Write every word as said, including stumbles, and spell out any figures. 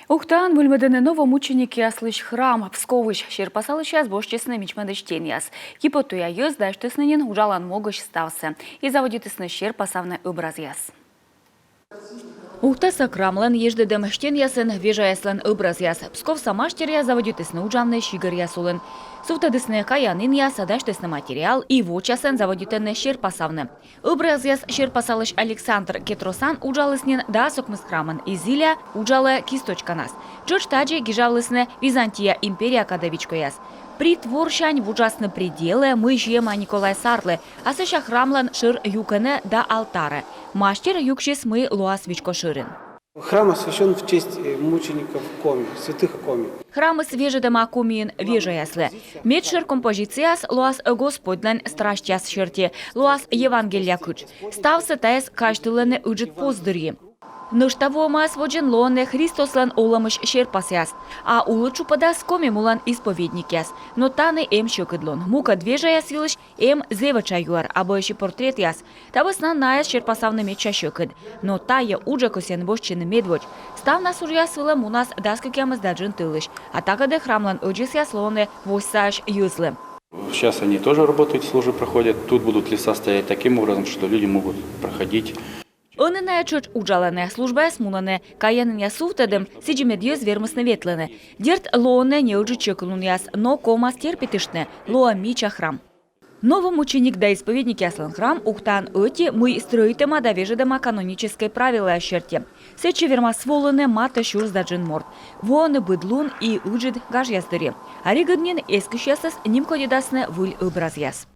Ухтаын выльмӧдӧны новомученикъяслысь храм. Псковысь серпасалысьяс босьтчисны мичмӧдысь стенъяс. Киподтуя йӧз дасьтісны нин уджалан могысь ставсӧ и заводитісны серпасавны ӧбразъяс. Ухтаса храмлӧн еждӧдӧм стенъясын вежаяслӧн ӧбразъяс. Псковса мастеръяс заводитісны уджавны сигӧръяс улын. Сувтӧдісны каянінъяс, дасьтісны материал и вочасӧн заводитӧны серпасавны. Ӧбразъяс серпасалысь Александр Кетросан уджаліс нин дас ӧкмыс храмын, и зіля уджалӧ кисточканас. Тшӧтш тадзи гижавлісны Византия империя кадӧ вичкояс. Притворсянь вуджасны пределӧ, мый сиӧма Николай сарлы, а сэсся храмлӧн шӧр юкӧнӧ да алтарӧ. Мастер юксис, мый лоас вичко шӧрин. Храм освящён в честь, э, мучеников Коми, святых Коми. Храмыс вежӧдӧма Комиын вежаяслы. Медшӧр композицияыс лоас Господьлӧн страстьяс серти, лоас Евангелия кытш. Ставсӧ тайӧс казьтылӧны ыджыд поз дырйи. Нӧшта воӧмаяс водзын лоӧны Христослӧн олӧмысь серпасъяс, а улӧ тшупӧдас Коми мулӧн исповедникъяс. Но тані эм сьӧкыдлун. Мукӧд вежаяс йылысь эм зэв этша юӧр, абуӧсь и портретъяс. Та вӧсна найӧс серпасавны медся сьӧкыд. Но тайӧ уджӧ кӧсйӧны босьтчыны медводз. Ставнас уджъяс вылӧ мунас дас кӧкъямысдас джын тӧлысь. А такӧдӧ храмлӧн ӧдзӧсъяс лоӧны восьсаӧсь йӧзлы. Сейчас они тоже работают, службы проходят. Тут будут леса стоять таким образом, что люди могут проходить. Ӧні найӧ тшӧтш уджалӧны, службаяс мунӧны, каянінъяс сувтӧдӧм сідзи мед йӧз вермисны ветлыны. Дерт, лоӧны неыджыд сьӧкыдлунъяс, но ковмас терпитыштны, лоӧ мича храм. Новомученик да исповедникъяслӧн храм Ухтаын ӧти, мый стрӧитӧма да вежӧдӧма каноническӧй правилаяс серти. Сэтчӧ вермас волыны матӧ сюрс да джын морт. Воӧны быд лун и ыджыд гажъяс дырйи. А регыд нин эскысьясӧс нимкодьӧдасны выль ӧбразъяс.